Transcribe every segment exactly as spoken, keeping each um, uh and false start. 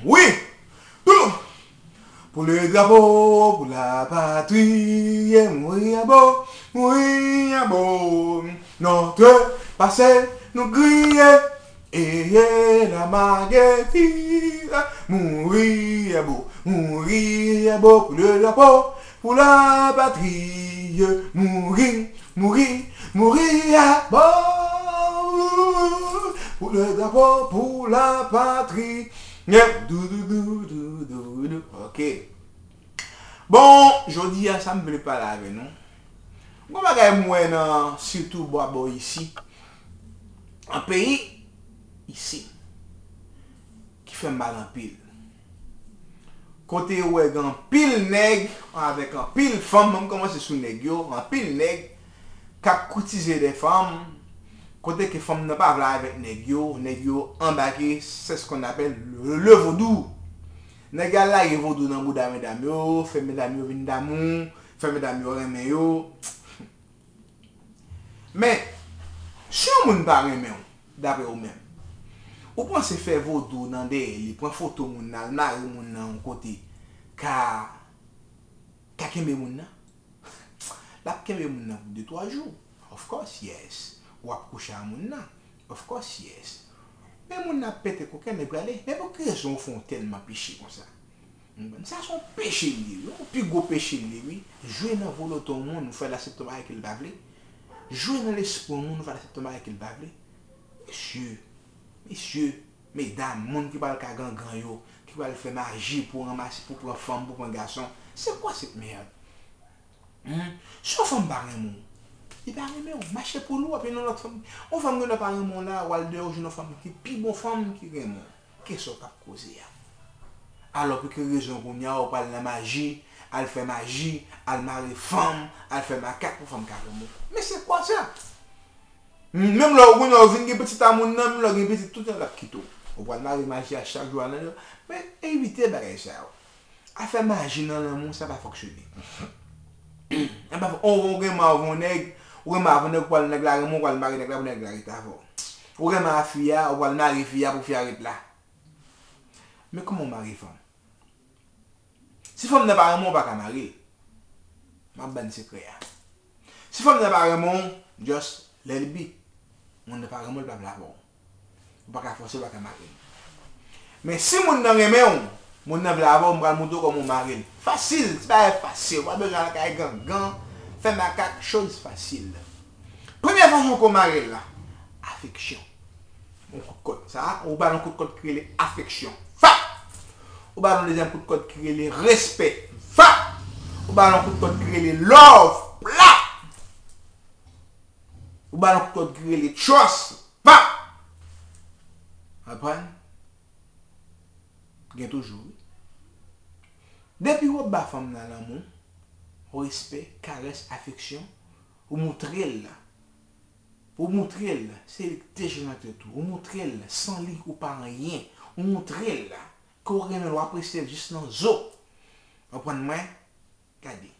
Oui, tout pour le drapeau, pour la patrie, et mourir à bord, mourir à bord. Notre passé nous grille, et la marguerite, mourir à bord, mourir à bord pour le drapeau, pour la patrie, mourir, mourir, mourir à bord, pour le drapeau, pour la patrie. Yep, dou, dou, dou, dou, dou, dou. Ok. Bon, jodi a, sa m vle pale avè nou. Gon bagay m wè nan, sitou bò bò isi. An peyi, isi. Ki fè m mal anpil. Kote ou wè gen anpil nèg avèk anpil fanm, m kòmanse sou nèg yo, anpil nèg k ap koutize de fanm, kote ke fanm nan pa vle avèk nèg yo, nèg yo anbake, c'est ce qu'on appelle le, le vodou. Nèg yo al lage vodou nan bouda medam yo, fè medam yo vin damou, fè medam yo renmen yo. Men, si yon moun pa renmen w, dapre ou menm, ou panse fè vodou nan dèyè li, pran foto moun nan, al mare moun nan yon kote, ka, ka kenbe moun nan? L ap kenbe moun nan pou de twa jou. Of course, yes. W ap kouche a moun nan. Of course, yes. Men moun nan ap pete kokenn, li prale. Men pou ki rezon ou fè yon tèlman peche konsa? Ou konprann? Sa se yon peche li ye, wi. Yon pi gwo peche li ye, wi. Jwe nan volonte yon moun, ou fè l aksepte yon bagay ke l pa vle. Jwe nan lespri yon moun, ou fè l aksepte yon bagay ke l pa vle. Mesye, mesye, medam, moun ki pral ka gangan yo, ki pral fè maji pou ranmase, pou pran fanm, pou pran gason. C'est quoi cette merde? Hmm? Si yon fanm pa renmen w, li pa renmen w. Mache pou lou, epi nan lòt fanm. Yon fanm gen dwa pa renmen w la, w al deyò, w jwenn yon fanm ki pi bon fanm ki renmen w. Kisa w t ap koze a? Alò, pou ki rezon kounye a ou pral nan maji, al fè maji, al mare fanm, al fè makak pou fanm ka renmen w? Men c'est quoi ça? Menm lè ou konnen ou vin gen pitit a moun nan, menm lè ou gen pitit, tout tan l ap kite w. Ou pral mare maji a chak jou a nan yo. Men evite bagay sa yo. Afè maji nan lanmou, sa pa fonksyone. An pa fon, ou, ou renmen avè yon nèg, ou renmen avè yon nèg, ou pral nèg la renmen w, ou pral mare nèg la pou nèg la ret avè w. Ou renmen a fi a, ou pral mare fi a pou fi a ret la. Men kòman w mare fanm? Si fanm nan pa renmen w, ou pa ka mare l. M ap ba n sekrè a. Si fanm nan pa renmen w, just let it be. Moun nan pa renmen w, li pa vle avè w. Ou pa ka fòse, ou pa ka mare l. Men si moun nan renmen w, moun nan vle avè w, m pral montre w kòman w mare l. Fasil, ti bagay fasil. Ou pa bezwen al kay gangan, fè makak, choz fasil. Premye fason pou w mare l la, afeksyon. Yon kout kòd. Sa, ou ba l yon kout kòd ki rele afeksyon. Fap! Ou ba l yon dezyèm kout kòd ki rele respè. Fap! Ou ba l yon kout kòd ki rele love. Plap! Ou ba l yon kout kòd ki rele trust. Pap! Konprann? Gen toujou, wi. Depi w ap ba fanm nan lanmou, respè, karès, afeksyon, ou moutre l la. Ou moutre l, se li k deje nan tèt ou. Ou moutre l, san li ou pa anyen. Ou moutre l la, ke w renmen l, w apresye l jis nan zo. Konprann mwen? Gade.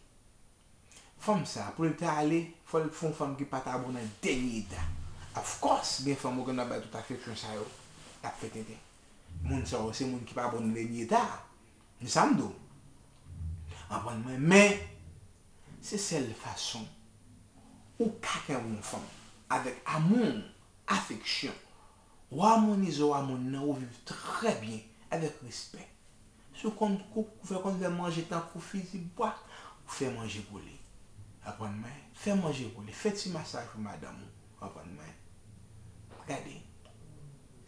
Fanm sa, pou l ta ale, fò l fè yon fanm ki pa ta bon nan dènye eta. Of course, gen fanm ou gen nan bay tout afeksyon sa yo, l ap fè tenten. Moun sa yo, se moun ki pa bon nan dènye eta. Men sa m di w. Konprann mwen, men se sèl fason ou ka kenbe yon fanm avèk amou, afeksyon. Ou amonize w a moun nan, ou viv trè byen, avèk respè. Si w konn kou, ou fè konn fè manje tankou fizi bwa, ou fè manje pou li. Konprann mwen? Fè manje pou li. Fè ti masaj pou madanm ou. Konprann mwen? Gade.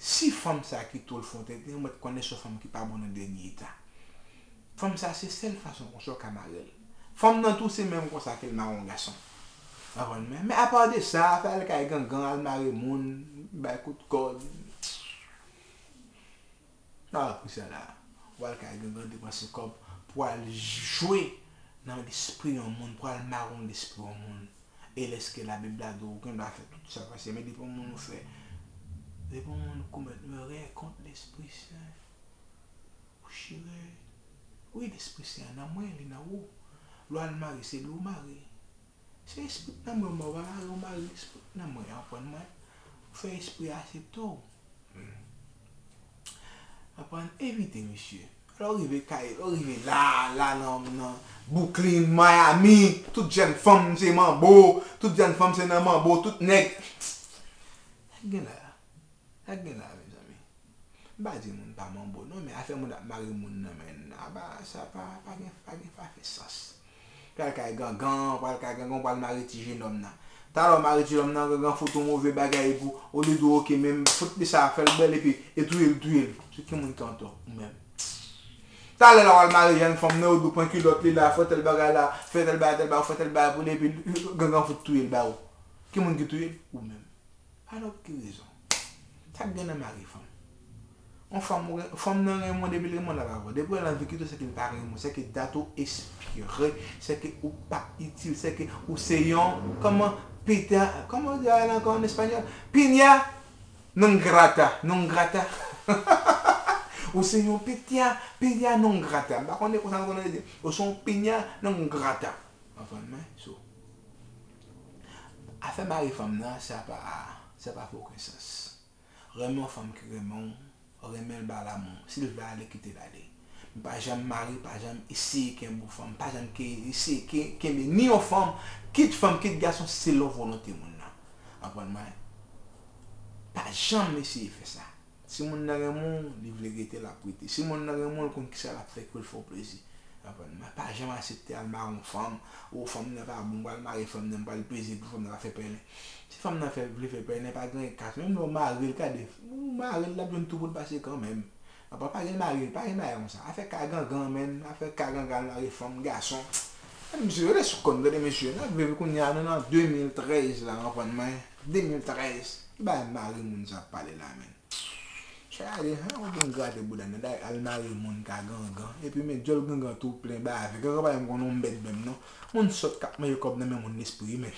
Si fanm sa kite w l fè yon tenten, ou mèt konnen se yon fanm ki pa bon nan dènye eta. Fanm sa, se sèl fason konsa w ka mare l. Fanm nan tou, se menm konsa ke l mare yon gason. Konprann mwen? Men apa de sa, fè al kay gangan, al mare moun, bay kout kòd. Sa w ap ri sa la? W al kay gangan depanse kòb pou al jwe nan lespri yon moun, pou al mare yon lespri yon moun. E lèske Labib la di w, ou gen dwa fè tout sa w vle, men depi yon moun ou fè, depi yon moun komèt erè kont Lespri Sen, ou chire. Wi, Lespri Sen an nan mwen, li nan ou. Lè w al mare, se li w mare. Se espri k nan mwen, mwen pa mare, ou mare espri k nan mwen, konprann mwen? Ou fè espri a aksepte w. Hmm. Aprann evite misye. Lè w rive kay, lè w rive la, la nan, nan Brooklyn, Miami, tout jèn fanm se manbo, tout jèn fanm se nan manbo, tout nèg. Sa k gen la? Sa k gen la, mezanmi? M pa di moun pa manbo, non, men afè moun ap mare moun nan, men, aba, sa pa, pa gen, pa gen, pa fè sans. Pral kay gangan, pral kay gangan, pral mare ti jenòm nan. Talè w mare ti jenòm nan, gangan fout yon move bagay pou, olye di w, oke, men fout li sa, fè l bèl epi, e touye l, touye l. Se ki moun ki antò? Ou menm. Talè la, w al mare jèn fanm nan, ou di w pran kilòt li la, fè tèl bagay la, fè tèl bagay, tèl bagay, fè tèl bagay pou li, epi gangan fout touye l ba ou. Ki moun ki touye l? Ou menm. Alò, pou ki rezon? Sa k gen nan mare fanm? Yon fanm, ou ren- fanm nan renmen w, depi l renmen w, l ap avè w. Depi w al nan vi kite w, se ke l pa renmen w. Se ke dat ou espire, se ke ou pa itil, se ke ou se yon, kòman, pita, kòman yo di la ankò an espanyòl? Piña non grata, non grata. Ou se yon piña, piña non grata. M pa konnen konsa nou konnen di. Ou se yon piña non grata. Konprann mwen? So, afè mare fanm nan, sa pa, sa pa fè okenn sans. Renmen yon fanm ki renmen w, renmen l ba l amou. Si l vle ale, kite l ale. Men pa janm mare, pa janm eseye kenbe yon fanm, pa janm ke, eseye ke, kenbe ni yon fanm, kit fanm, kit gason, selon volonte moun nan. Konprann mwen? Pa janm eseye fè sa. Si moun nan renmen w, li vle rete, l ap rete. Si moun nan renmen w, l konn kisa l ap fè pou l fè w plezi. Konprann? Mwen pa janm aksepte al mare yon fanm, ou fanm nan pa bon, m pral mare fanm nan, m pral peze pou fanm nan pa fè pèlen. Si fanm nan fè, vle fè pèlen, pa gen kas. Menm lè w mare l, gade, ou mare l, l ap jwenn tou pou l pase kanmenm. Apa, pa gen mare, pa gen bagay konsa. Afè ka gangan, menn, afè ka gangan, al mare fanm, gason. Gade mesye, rete sou kò n, gade mesye, n ap viv kounye a, nou nan de mil trèz la, konprann mwen? De mil trèz. Ki bagay mare moun sa ap pale la, menn? Chale, ha, ou vin grate bouda nan, dayè al mare moun ka gangan. Epi men dyòl gangan tou plen bave. Gangan pa menm konn yon mbèt menm non. Moun sòt k ap manje kòb nan men moun lespri, men.